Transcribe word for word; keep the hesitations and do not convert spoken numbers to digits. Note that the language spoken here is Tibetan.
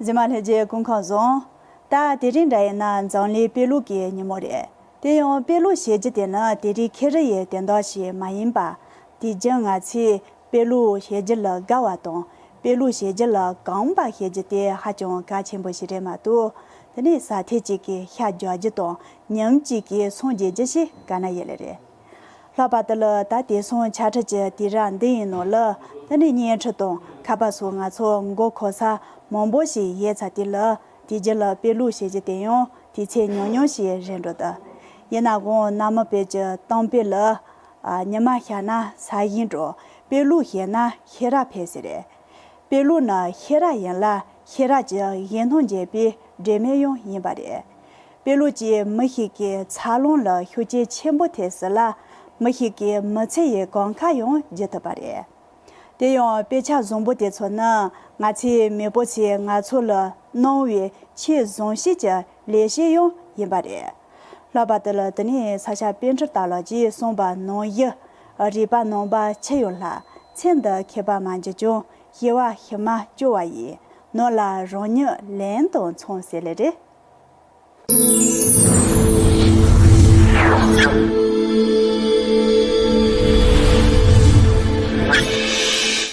གཟིགས་མོ་ལྷན་རྒྱས་སྐུ་ཁམས་བཟང་། ད་དེ་རིང་འདྲ་ཡིན་ན་འཛམ་གླིང་དཔེ་ཀློག་གི་ཉིན་མོ་རེད། དེ་ཡང་དཔེ་ཀློག་ཞེས་རྒྱུ་དེ་ནི་དེ་རིང་ཁེ་རི་ཡི་དོན་དག་ཞིག་མ་ཡིན་པ། དུས་རྒྱུན་ང་ཚོས་དཔེ་ཀློག་ཞེས་རྒྱུ་ལ་དགའ་བ་དང་། དཔེ་ཀློག་ཞེས་རྒྱུ་ལ་གོམས་པ་བྱེད་རྒྱུ་དེ་ཧ་ཅང་གལ་ཆེན་པོ་ཞིག་རེད་མ་གཏོགས། དེ་ནས་ས་ཐིག་ཅིག་གི་ཤ་རྒྱག་རྒྱུ་དང་ཉིན་གཅིག་གི་སངས་རྒྱས་རྒྱུ་ཞིག་ག་ན་ཡོད་ལེ་རེད། ལྷག་པར་དུ་ལ་ད་དེང་སང་ཆ་འཕྲིན་གྱི་དུས་རབས་འདི་ཡི་ནང་ལ། དེ་ནས་བརྙན་འཕྲིན་དང་ཁ་པར་སོགས་ང་ཚོ་མགོ་འཁོར་ས་མང་པོ་ཞིག་ཡོད་ཚར་དུས་ལ། དུས་རྒྱུན་ལ་དཔེ་ཀློག་ཞེས་རྒྱུ་དེ་ཡང་དུས་ཚོད་ཉུང་ཉུང་ཞིག་རེད་འགྲོ་འདུག་ཡིན་ནའང་གནའ་མི་བོད་ཀྱི་གཏམ་དཔེ་ལ། ཨ། ཉི་མ་ཤར་ན་ས་གཞི་འགྲོ། དཔེ་ཀློག་བྱས་ན་ཤེས་རབ་འཕེལ་ཟེར་རེད། དཔེ་ཀློག་ནི་ཤེས་རབ་ཡིན་ལ། ཤེས་རབ་ཀྱི་གཞན་སྣང་འབྱེད་པའི་སྒྲོན་མེ་ཡང་ཡིན་པ་རེད། དཔེ་ཀློག་གིས་མི་ཞིག་གི་འཚར་ལོངས་ལ་ཤུགས་རྐྱེན་ཆེན་པོ་ཐེབས་སྲིད་ལ། མི་ཞིག་གི་མི་ཚེ་ཡི་གོམ་ཁ་ཡང་བརྒྱུད་ཐུབ་པ་རེད། དེ་ཡང་དཔེ་ཆ་བཟང་པོ་དེ་ཚོ་ནི་ང་ཚོའི་མེས་པོ་ཚོས་ང་ཚོ་ལ་གནང་བའི་ཆེས་བཟང་ཤོས་ཀྱི་ལེགས་བཤད་ཡང་ཡིན་པ་རེད། ལྷག་པར་དུ་ལ་དེ་ནས་ས་སྐྱ་པཎ་ཌི་ཏ་ལགས་ཀྱིས་གསུངས་པ་ནང་བཞིན། རིག་པ་རྣམ་པ་ཆི་ཡང་ལྷག་ཚེ་འདི་མཁས་པ་མ་གྱུར་ཀྱང་། སྐྱེ་བ་ཕྱི་མ་སྐྱོ་བ་ཡིས། ནོར་ལ་རང་ཉིད་ལན་དུ་མཚུངས་ཟེར་ལེ་རེད།